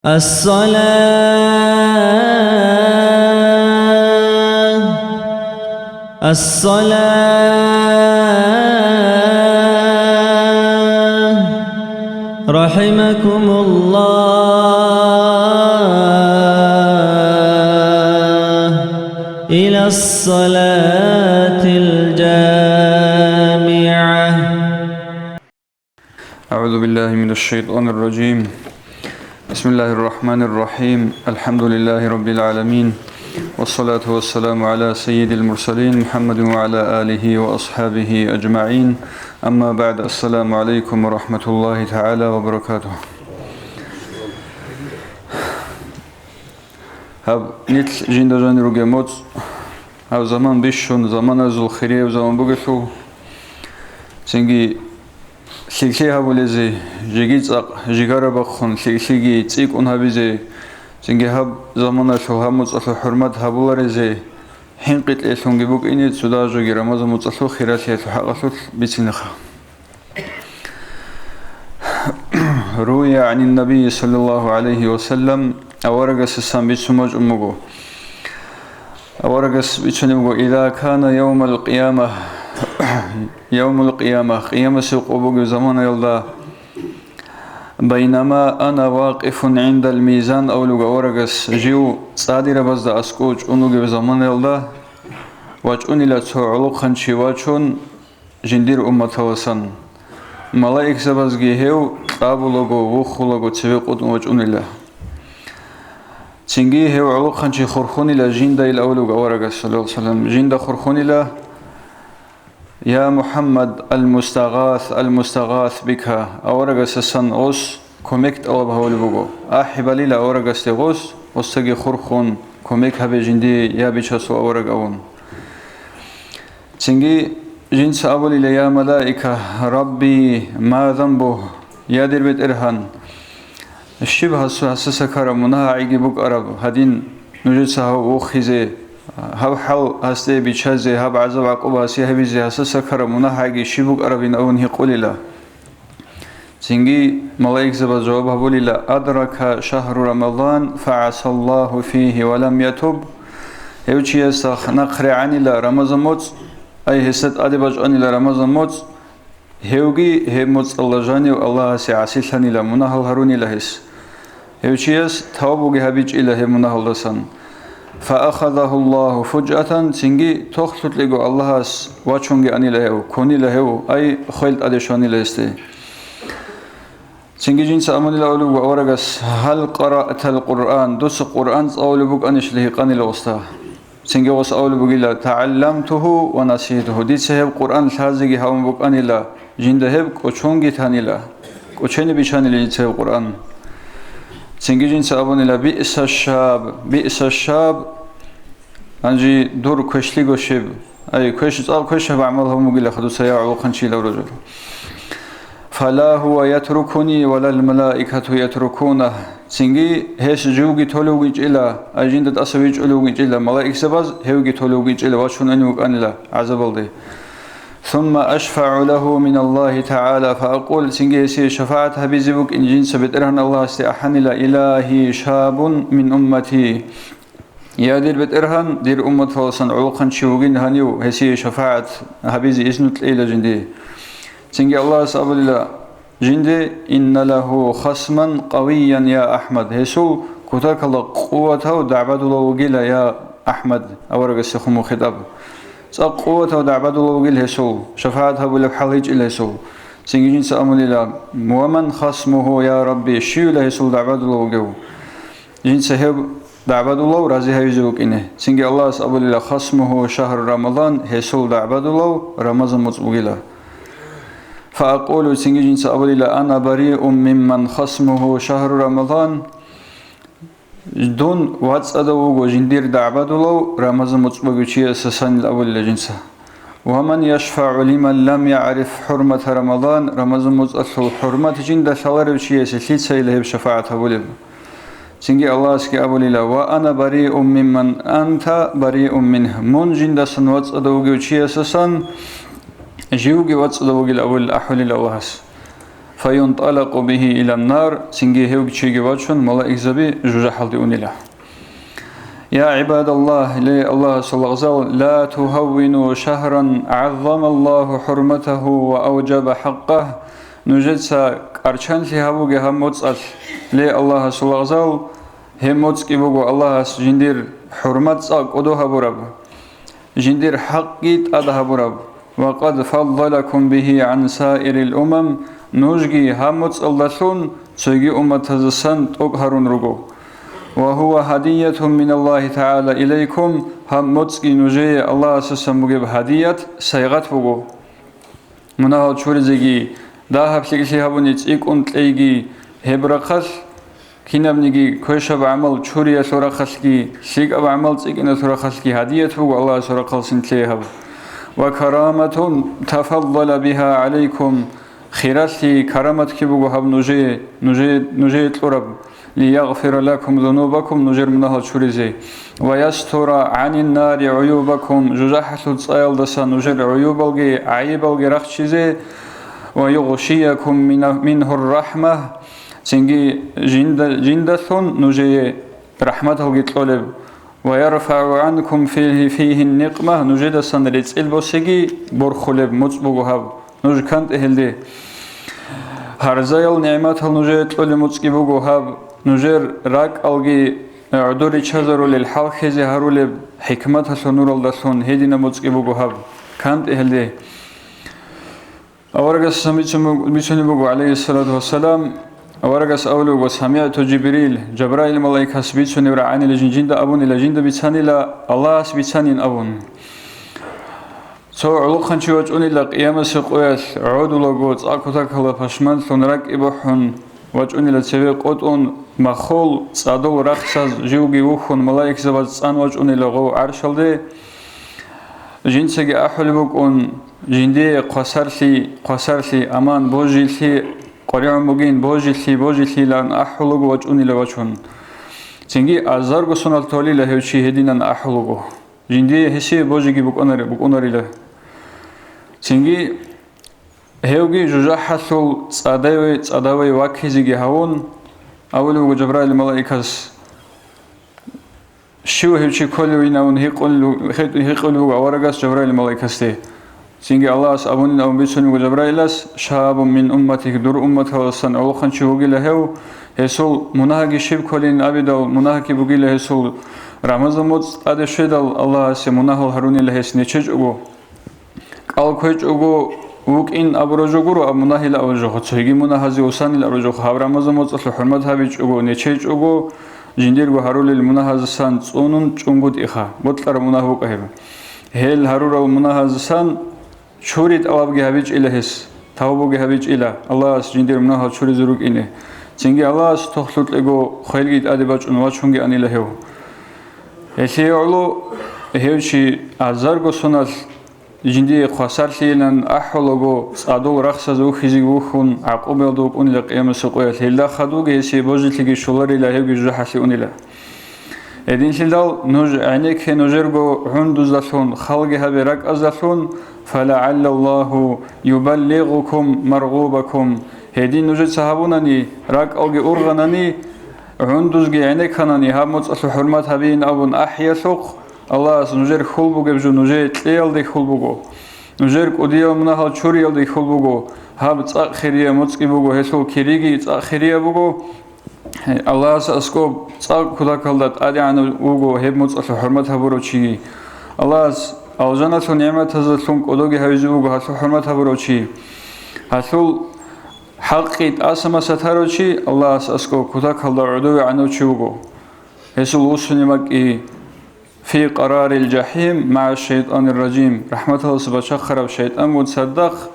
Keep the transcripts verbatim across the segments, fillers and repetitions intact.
الصلاة، الصلاة، رحمكم الله، إلى الصلاة الجامعة. أعوذ بالله من الشيطان الرجيم. بسم الله الرحمن الرحيم. الحمد لله رب العالمين. والصلاة والسلام على سيد المرسلين محمد وعلى آله وأصحابه أجمعين. أما بعد. السلام عليكم ورحمة الله تعالى وبركاته. Гьаб нилъ жинда жанир ругеб моцӀ, гьаб заман бищун, заманазул хирияб заман бугелъул, цинги лъикӀлъи гьабулезе, жеги цӀакъ жигара бахъун, лъикӀлъиги цӀикӀкӀун гьабизе, цинги гьаб заманалъул гьаб моцӀалъул хӀурмат гьабуларезе хӀинкъи кьеялъунги букӀине цо дагьаб жоги Рамазан моцӀалъул хиралъиялъул хӀакъалъулъ бицинеха. روي عن النبي صلى الله عليه وسلم, аварагасдасан бицун бачӀун буго. Аварагас бицунеб буго: إذا كان يوم القيامة, يوم القيامة, къиямасеб къо бугеб заманаялда, بينما أنا واقف عند الميزان, абулеб буго аварагас, жив цӀадирабазда аскӀов чӀун вугеб заманаялда, вачӀунила цо гӀолохъанчи вачун, жиндир умматаласан. Малаикзабазги гьев кьабулаго, вухулаго цеве къотӀун вачӀунила. Цинги гьев гӀолохъанчи хурхунила жинда, ил авлуг аварагас, саллаллагьу гӀалайгьи ва саллам, жинда хурхунила: «Я МухӀаммад, ал-мустагъас, ал-мустагъас бика», аварагасасан гъос кумек тӀалаб гьавулеб буго. АхӀи балила аварагасде гъос, гъосдаги хурхун, кумек гьабе жиндие, я Бичасул авараг, абун. Цинги жинца абулила: «Я малаика, Рабби, ма занбугь, я дир БетӀергьан, щиб гьас-, гьасаса ккараб мунагьагӀиги букӀараб гьадин нужеца гьав вухизе, гьав хӀал гьасде бичазе, гьаб гӀазаб-гӀакъуба гьасие гьабизе гьасаса ккараб мунагьагӀиги щиб букӀарабин?» абун гьикъулила. Цинги малаикзабаз жаваб гьабулила: «Адрака шагьру Рамазан, фагӀасаллагьу фигьи ва лам ятуб». Гьев чиясда нахърегӀанила Рамазан моцӀ, ай, гьесда тӀаде бачӀанила Рамазан моцӀ, гьевги гьеб моцӀалда жанив Аллагьасе гӀасилъанила, мунагьал гьарунила гьес. Гьев чияс тавбуги гьабичӀила гьеб мунагьалдасан. Фаахазагьуллагьу фужатан, цинги тохлъукьего Аллагьас вачунги анила гьев, ккунила гьев, ай, хвел тӀаде щванила гьесде. Цинги жинца абунила абулеб буго аварагас: «Гьал къараътал Къуръан?» Дуца Къуръан цӀалулеб букӀанищали гьикъанила гъосда. Цинги гъос абулеб бугила: «ТагӀалламтугьу ва наситугьу». Дица гьеб Къуръан лъазеги гьавун букӀанила, жинда гьеб кӀочонги танила, кӀочене биччанила жинца гьеб Къуръан. Цинги жинца абунила: «Биъса шаб, биъса шаб, гьанже дур квешлъиго щиб, ай, квеш-, цӀакъ квешаб гӀамал гьабун бугилаха дуца, я гӀолохъанчияв ружа. Фала гьува ятрукуни ва лал малаикату ятрукунагь». Цинги гьес живги толев вугичӀила, ай, жинда тӀаса вичӀулев вугичӀила, малаикзабаз гьевги толев вугичӀила, вачун гьанив вукӀанила гӀазабалде. Сумма ашфагӀу лагьу миналлагьи тагӀала фаакъул, цинги гьесие шафагӀат гьабизе букӀин жинца БетӀергьан Аллагьасде ахӀанила: «Илагьи, шабун мин уммати». Я дир БетӀергьан, дир умматаласан гӀолохъанчи вугин гьанив, гьесие шафагӀат гьабизе изну кьейила жинде. Цинги Аллагьас абулила жинде: «Инна лагьу хасман къавиян, я АхӀмад». Гьесул кутакалда къуватав дагӀбадулав вугила, я АхӀмад, аварагасехун хитӀаб. ЦӀакъ къуватав дагӀбадулав вугил гьесул, шафагӀат гьабулеб хӀал гьечӀил гьесул. Цинги жинца абулила: «Ва ман хасмугьу, я Рабби, щивила гьесул дагӀбадулав вугев?» Жинца гьев дагӀбадулав рази гьавизе вукӀине. Цинги Аллагьас абулила: «Хасмугьу шагьру Рамазан», гьесул дагӀбадулав Рамазан муцӀ бугила. Фаакъулу, цинги жинца абулила: «Ана бариун мимман хасмугьу шагьру Рамазан». Дун вацӀцӀадав вуго жиндир дагӀбадулав Рамазан муцӀ бугев чиясасанил абулила жинца. «Ва ман яшфагӀу лиман лам ягӀриф хӀурмата Рамазан», Рамазан муцӀалъул хӀурмат жинда лъаларев чиясе лъицайила гьеб шафагӀат гьабулеб? Цинги Аллагьасги абулила: «Ва ана бариун мимман анта бариун мингь», мун жиндасан вацӀцӀадав вугев чиясасан живги вацӀцӀадав вугил абулел ахӀулил Аллагьас. فينطلق به إلى النار, цинги гьев чиги вачун, малаикзаби жужахӀалде унила. يا عباد الله, ле Аллагьасул лагъзал, لا تهونوا شهرا عظم الله حرمته وأوجب حقه, нужеца кӀарчанлъи гьабуге гьаб моцӀалъ, ле Аллагьасул лагъзал, гьеб моцӀги буго Аллагьас жиндир хӀурмат цӀакъ кӀодо гьабураб, жиндир хӀакъги тӀад гьабураб. وقد فضلكم به عن سائر الأمم, нужги гьаб моцӀалдалъун цоги умматаздасан тӀокӀ гьарун руго. وهو هدية من الله تعالى إليكم, гьаб моцӀги нужее Аллагьасасан бугеб гьадият, сайгъат буго. Мунагьал чуризеги, дагьаб лъикӀлъи гьабуни цӀикӀкӀун кьейги гьеб рахъалъ, кинабниги квешаб гӀамал чуриялъул рахъалъги, лъикӀаб гӀамал цӀикӀкӀиналъул рахъалъги гьадият буго Аллагьасул рахъалъ нилъее гьаб. وكرامة تفضل بها عليكم, хиралъи, караматги буго гьаб нужее, нужее, нужее кьураб. ليغفر لكم ذنوبكم, нужер мунагьал чуризе. ويستر عن النار عيوبكم, жужахӀалъул цӀаялдаса нужер гӀуюбалги гӀайибалги рахчизе. ويغشيكم من، منه الرحمة, цинги жинда-, жиндалъун нужее рахӀматалги кьолеб. ويرفع عنكم فيه، فيه النقمة, нужедасан рецӀел босиги борхулеб моцӀ буго гьаб. Нуж кантӀе гьелде. Гьарзаял нигӀматал нужее кьолеб моцӀги буго гьаб. Нужер ракӀалги гӀодор риччазарулел, хӀалхьезе гьарулеб хӀикматалъул нуралдалъун гьединаб моцӀги буго гьаб. КантӀе гьелде. Аварагас бицун-, бицунеб буго, гӀалайгьиссалату вассалам, аварагас абулеб буго: سمعت جبريل, Жабраил малаикас бицунеб рагӀанила жин-, жинда абунила, жинда бицанила, Аллагьас бицанин абун. Цо гӀолохъанчи вачӀунила къиямасеб къоялъ гӀодулаго цӀакъ кутакалда пашманлъун ракӀи бухӀун вачӀунила цеве къотӀун, махул цӀадул рахсаз живги вухьун малаикзабаз цӀан вачӀунила гъов гӀаршалде. Жинцаги ахӀулеб букӀун, жиндие хъвасарлъи, хъвасарлъи, аман, божилъи, къваригӀун бугин, божилъи, божилъилан ахӀулаго вачӀунила вачун. Цинги азарго соналъ толила гьев чи гьединан ахӀулаго. Жиндие гьесие божиги букӀунари-, букӀунарила. Цинги гьевги жужахӀалъул цӀадаве, цӀадаве ваккизеги гьавун, абулеб буго Жабраил малаикас: «Щив гьев чи кколевин?» – абун гьикъулел-, гьикъулеб буго аварагас Жабраил малаикасде. Цинги Аллагьас абунин абун бицунеб буго Жабраилас: «شاب من أمتك, дур умматалдасан гӀолохъанчи вугила гьев, гьесул мунагьаги щиб кколин абидал, мунагьги бугила гьесул, рамазан моцӀ тӀаде щведал, Аллагьасе мунагьал гьарунила гьес нечечӀого, кӀал кквечӀого вукӀин абураб жо гуро, аб мунагьила абураб жо, цоги мунагьазе усанила абураб жо, гьаб рамазан моцӀалъул хӀурмат гьабичӀого, нечечӀого, жиндирго гьарулел мунагьаздасан цӀунун чӀунгутӀиха, бокьараб мунагь букӀа гьеб. Гьел гьарурал мунагьаздасан чури тӀалабги гьабичӀила гьес, тавбуги гьабичӀила, Аллагьас жиндир мунагьал чуризе рукӀине. Цинги Аллагьас тохлъукьего хвелги тӀаде бачӀун вачунги анила гьев». Гьелъие гӀоло гьев чи азарго соналъ жиндие хвасарлъийилан ахӀулаго, цӀадул рахсазе ухьизеги ухьун, гӀакъубаялда вукӀунила къиямасеб къоялъ. Гьелда хадуги гьесие божилъиги щоларила, гьевги жужахӀалъе унила. Гьединлъидал нуж гӀенекке нужерго гӀундуздалъун, халги гьабе ракӀаздалъун, فلعل الله يبلغكم مرغوبكم. Гьедин нужеца гьабунани, ракӀалги ургъанани, гӀундузги гӀенекканани, гьаб моцӀалъул хӀурмат гьабиин абун ахӀиялъухъ, Аллагьас нужер хьул бугеб жо нужее кьеялде хьул буго. Нужер кӀудиял мунагьал чуриялде хьул буго. Гьаб цӀакъ хирияб моцӀги буго, гьелъул кириги цӀакъ хирияб буго. Аллагьас аскӀоб цӀакъ кутакалда тӀадегӀанав вуго гьеб моцӀалъул хӀурмат гьабурав чиги. Аллагьас алжаналъул нигӀматазалъун кӀодоги гьавизе вуго гьалъул хӀурмат гьабурав чи. Гьалъул хӀакъи тӀаса-маса тарав чи Аллагьас аскӀоб кутакалда гӀодовегӀанав чи вуго. Гьесул вуссунеб бакӀги: «في قرار الجحيم مع الشيطان الرجيم», рахӀматалдаса бачахъараб шайтӀангун цадахъ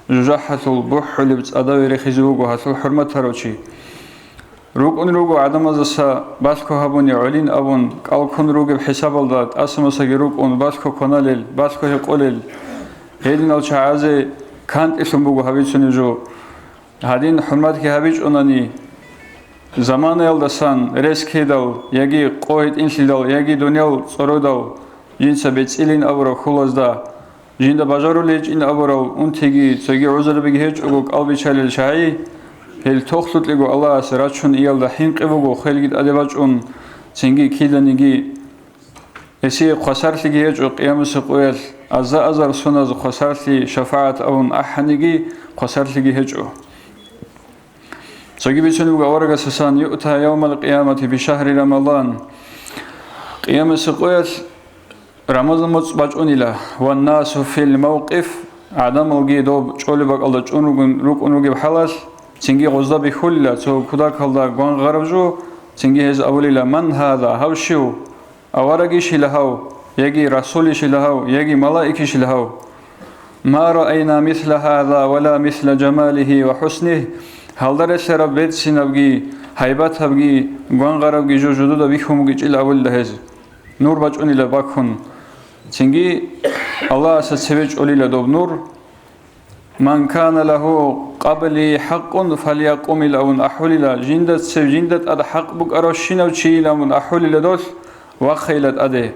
жужахӀалъул бухӀулеб цӀадаве рехизе вуго гьалъул хӀурмат тарав чи. РукӀун руго гӀадамаздаса балъго гьабуни гӀолин абун, кӀал ккун ругеб хӀисабалда тӀаса-масаги рукӀун балъго кваналел, балъго гьекъолел. Гьединал чагӀазе кантӀилъун буго гьабицунеб жо. Гьадин хӀурматги гьабичӀунани, заманаялдасан рес ккедал, яги къо гьитӀинлъидал, яги дуниял цӀородал, жинца бецӀилин абураб хьулазда, Жинда бажарулей гьечӀин абурал унтиги цоги гӀузрабиги гьечӀого кӀалбичалел чагӀи, гьел тохлъукьего Аллагьас рачун иялда хӀинкъи буго, хвелги тӀаде бачӀун, цинги киданиги гьесие хвасарлъиги гьечӀо, Къиямасеб къоялъ аза-азар соназ хвасарлъи шафагӀат абун ахӀаниги хвасарлъиги гьечӀо. Цоги бицунеб буго аварагасасан: «Юъта явмал къиямати бишагьри Рамадан». Къиямасеб къоялъ Рамазан моцӀ бачӀунила, «ваннасу фил мавкъиф», гӀадамалги доб чӀолеб бакӀалда чӀун ругун, рукӀун ругеб хӀалалъ, цинги гъозда бихьулила цо кутакалда гвангъараб жо, цинги гьез абулила: «Ман гьаза? Гьав щив? Аварагищила гьав, яги расулищила гьав, яги малаикищила гьав? Ма раайна мисла гьаза ва ла мисла жамалихи ва хӀуснихи». Гьалда релълъараб берцинабги, гьайбатабги, гвангъарабги жо жидеда бихьун бугечӀила абулила гьез. Нур бачӀунила бакун. Цинги Аллагьасда цеве чӀолила доб нур. «Ман кана лагьу къабли хӀакъун фалякъумил», – абун ахӀулила, жинда цев-, жинда тӀад хӀакъ букӀаравщинав чийил абун ахӀулила долъ, вахъайила тӀаде.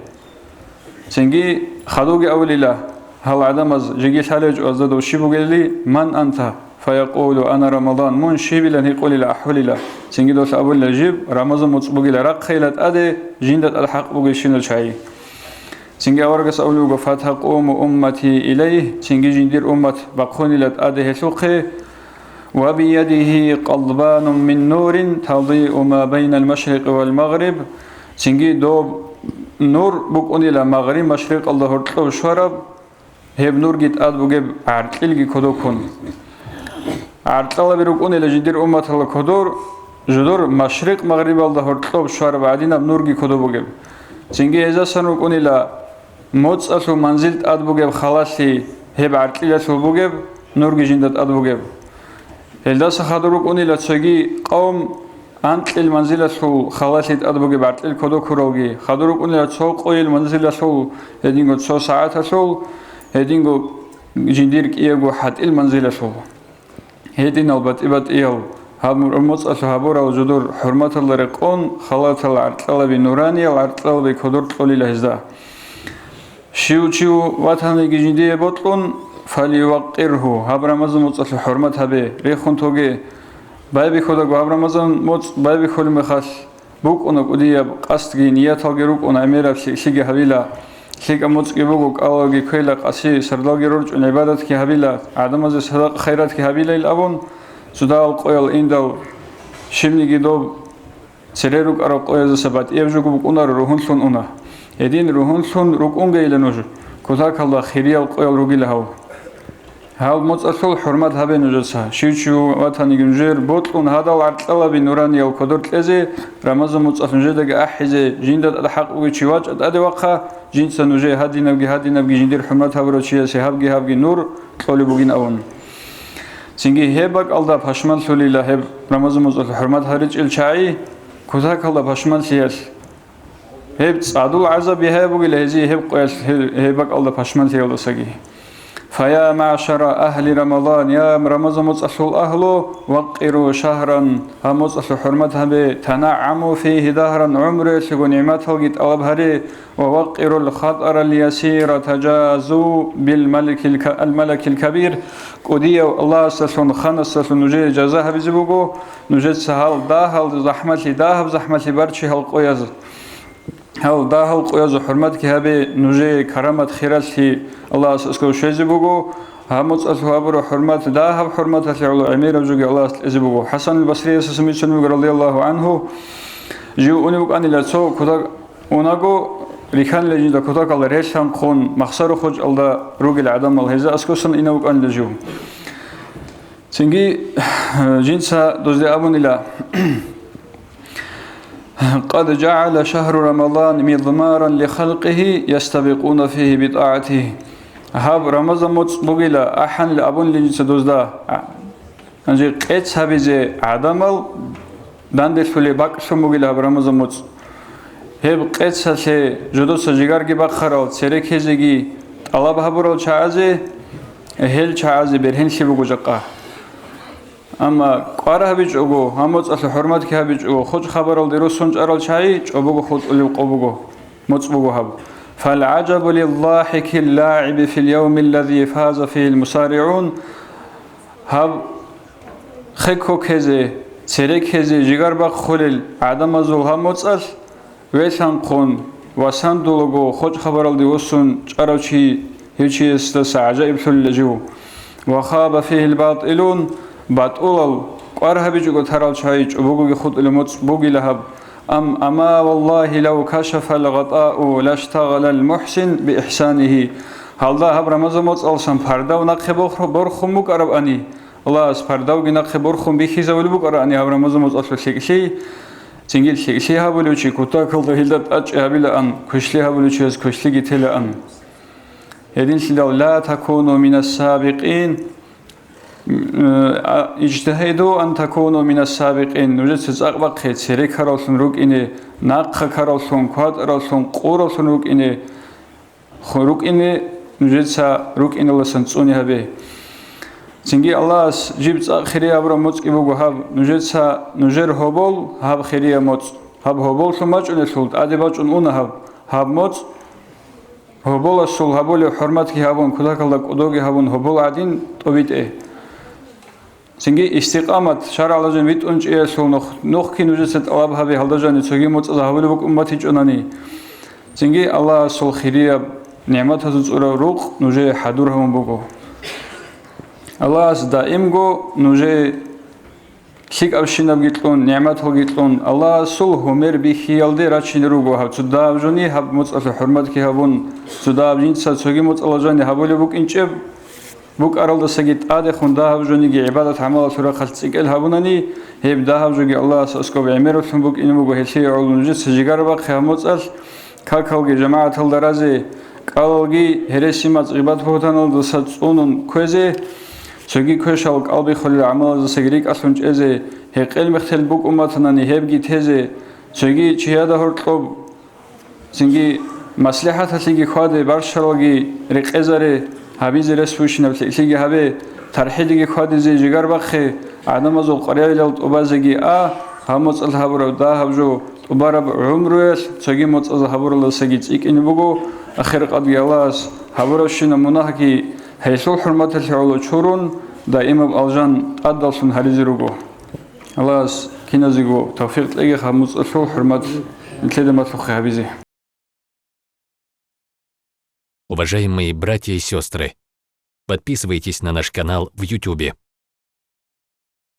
Цинги хадуги абулила гьал гӀадамаз, жеги лъалечӀо азда дов щиб бугели: «Ман анта?» Фаякъулу: «Ана Рамадан», мун щибилан гьикъулила, ахӀулила. Цинги долъ абулила: «Жиб Рамазан моцӀ бугила, рахъайила тӀаде жинда тӀад хӀакъ бугейщинал чагӀи». Цинги аварагас абулеб буго: «Фатакъуму уммати илайгь», цинги жиндир уммат бахъунила тӀаде гьелъухъе, «ва биядигьи къалбанун мин нурин тадиу ма байнал машрикъи вал магъриб», цинги доб нур букӀунила магъриб-машрикъалда гьоркьоб щвараб, гьеб нурги тӀад бугеб гӀаркьилги кодоккун. ГӀаркьалаби рукӀунила жидер умматалда кодор, жидер машрикъ-магърибалда гьоркьоб щвараб гӀадинаб нурги кодо бугеб. Цинги гьезасан рукӀунила моцӀалъул манзил тӀад бугеб халалъи, гьеб гӀаркьилалъул бугеб, нурги жинда тӀад бугеб. Гьелдаса хадур рукӀунила цоги къавм, анкьил манзилалъул халалъи тӀад бугеб гӀаркьил кодоккуралги, хадур рукӀунила цо къойил манзилалъул, гьединго цо сагӀаталъул, гьединго жиндир кӀиябго хӀатӀил манзилалъул. Гьединал батӀи-батӀиял гьаб моцӀалъ гьабурал жидер хӀурматалда рекъон, халатал гӀаркьалаби, нураниял гӀаркьалаби кодор кьолила гьезда. Щив чи ватаниги жиндие бокьун, «фалювакъкъиргьу», гьаб Рамазан моцӀалъе хӀурмат гьабе, рехун тоге. Байбихьудаго гьаб Рамазан моцӀ байбихьулеб мехалъ, букӀуна кӀудияб къасдги, нияталги рукӀуна, гӀемераб лъи-, лъиги гьабила, лъикӀаб моцӀги буго, кӀалалги кквела, къаси сардалги рорчӀун гӀибадатги гьабила, гӀадамазе садакъа-хайратги гьабилайил абун, цодагьал къоял индал, щибниги доб цере рукӀарал къоязаса батӀияб жого букӀунаро, ругьунлъун уна. Гьедин ругьунлъун рукӀунгейила нуж, кутакалда хириял къоял ругила гьав. Гьав моцӀалъул хӀурмат гьабе нужеца. Щив чи ватаниги нужер бокьун гьадал гӀаркьалаби нураниял кодор кьезе, Рамазан моцӀалъ нужедаги ахӀизе, жинда тӀад хӀакъ бугев чи вачӀа тӀаде вахъа, жинца нужее гьадинабги-гьадинабги жиндир хӀурмат гьабурав чиясе гьабги-гьабги нур кьолеб бугин абун. Цинги гьеб бакӀалда пашманлъулила гьеб Рамазан моцӀалъ хӀурмат гьаричӀел чагӀи, кутакалда пашманлъиялъ. Гьеб цӀадул гӀазаб бигьаяб бугила гьезие гьеб къоялъ, гьеб, гьеб бакӀалда пашманлъиялдасаги. «Фая маъшара агьли Рамадан», я Рамазан моцӀалъул агьлу, «вакъкъиру шагьран», гьаб моцӀалъул хӀурмат гьабе, «танагӀгӀаму фигьи дагьран», гӀумруялъего нигӀматалги тӀалаб гьаре, «ва вакъкъирул хатӀарал ясира тажазу бил маликил ка-, ал малакил кабир», кӀудияв Аллагьасдалъун, ханасдалъун нужее жаза гьабизе буго, нужеца гьал дагьал захӀмалъи, дагьаб захӀмалъи барчи гьал къояз. Гьал дагьал къоязул хӀурматги гьабе, нужее карамат-хиралъи Аллагьас аскӀов щвезе буго, гьаб моцӀалъ гьабураб хӀурмат, дагьаб хӀурматалъе гӀоло гӀемераб жоги Аллагьас кьезе буго. ХӀасанул Басриясаса бицунеб буго, радияллагьу гӀанху, жив унев вукӀанила цо кутак, унаго рихьанила жинда кутакалда релълъанхъун, махсарухъ гьоркьалда ругел гӀадамал, гьезда аскӀосан инев вукӀанила жив. Цинги жинца дозде абунила: «Къад жагӀала шагьру Рамадан мидмаран ли халкъигьи ястабикъуна фигьи битӀагӀатигьи». Гьаб Рамазан моцӀ бугила ахӀанила абунила жинца дозда. Гьанже къец гьабизе гӀадамал данделъулеб бакӀлъун бугила гьаб Рамазан моцӀ. Гьеб къецалъе жодоца жигарги бахъарал, цереккезеги тӀалаб гьабурал чагӀазе, гьел чагӀазе бергьенлъи буго жакъа. Амма кӀвар гьабичӀого, гьаб моцӀалъе хӀурматги гьабичӀого, хучӀ-хабаралде руссун чӀарал чагӀи чӀобого хутӀулеб къо буго, моцӀ буго гьаб. فالعجب للضاحك اللاعب في اليوم الذي فاز فيه المسارعون. Гьаб хеккокезе, церекезе жигар бахъулел гӀадамазул гьаб моцӀалъ велъанхъун ва сандулаго хочӀ-хабаралде восун чӀарав чи гьев чиясдаса гӀажаиблъулила жив. وخاب فيه الباطلون, батӀулал кӀвар гьабичӀого тарал чагӀи чӀобогоги хутӀулеб моцӀ бугила гьаб. أم أما والله لو كشف الغطاء لاشتغل المحسن بإحسانه. Гьалда гьаб рамазан моцӀалсан пардав нахъе борх-, борхун букӀарабани, Аллагьас пардавги нахъе борхун бихьизавулеб букӀарани гьаб рамазан моцӀалъул лъикӀлъи, цинги лъикӀлъи гьабулев чи кутакалда гьелда тӀадчӀи гьабилаан, квешлъи гьабулев чияс квешлъиги телаан. Гьединлъидал لا تكونوا من السابقين, м, а, اجتهدوا أن تكونوا من السابقين, нужеца цӀакъ бахъе церекаравлъун рукӀине, нахъа каравлъун, кватӀаравлъун, къуравлъун рукӀине, ху-, рукӀине, нужеца рукӀиналдасан цӀуне гьабе. Цинги Аллагьас жиб цӀакъ хирияб гьабураб моцӀги буго гьаб, нужеца нужер гьобол гьаб хирияб моцӀ, гьаб гьоболлъун бачӀунелъул тӀаде бачӀун уна гьаб, гьаб моцӀ, гьоболасул гьабулеб хӀурматги гьабун, кутакалда кӀодоги гьабун, гьобол гӀадин тӀобитӀе. Цинги истикъамат, шаргӀалда жан витӀун чӀиялъул нух-, нухги нужеца тӀалаб гьабе, гьалда жани цоги моцӀазда гьабулеб букӀун батичӀунани. Цинги Аллагьасул хирияб нигӀматазул цӀураб рукъ нужее хӀадур гьабун буго. Аллагьас даимго нужее лъикӀабщинабги кьун, нигӀматалги кьун, Аллагьасул гьумер бихьиялде рачине руго гьаб цо дагьаб жони гьаб моцӀалъе хӀурматги гьабун, цо дагьаб жинца цоги моцӀалда жани гьабулеб букӀинчӀеб букӀаралдасаги тӀадехун дагьаб жониги гӀибадат-гӀамалалъул рахъалъ цӀикӀкӀел гьабунани, гьеб дагьаб жоги Аллагьас аскӀоб гӀемер ролъун букӀине буго, гьелъие гӀоло нужеца жигар бахъе гьаб моцӀалъ, какалги жамагӀаталда разе, кӀалалги гьереси-мацӀ, гъибат-бугьтаналдаса цӀунун кквезе, цоги квешал кӀалбихъулел гӀамалаздасаги рикӀкӀалъун чӀезе, гьекъел-мехтел букӀун батанани гьебги тезе, цоги чияда гьоркьоб, цинги маслихӀаталъеги хьваде, барщалги рекъезаре, гьабизе рес бущинаб лъикӀлъиги гьабе, тархӀидеги хьвадизе жигар бахъе, гӀадамазул къваригӀелал тӀубазеги а, гьаб моцӀалъ гьабураб дагьаб жо тӀубараб гӀумруялъ цоги моцӀазда гьабуралдасаги цӀикӀкӀине буго, ахиркъадги Аллагьас гьабурабщинаб мунагьги гьелъул хӀурматалъе гӀоло чурун, даимаб алжан тӀадаллъун гьаризе руго. Аллагьас киназего тавфикъ кьеги гьаб моцӀалъул хӀурмат нилъеда малъухъе гьабизе. Уважаемые братья и сестры, подписывайтесь на наш канал в Ютубе.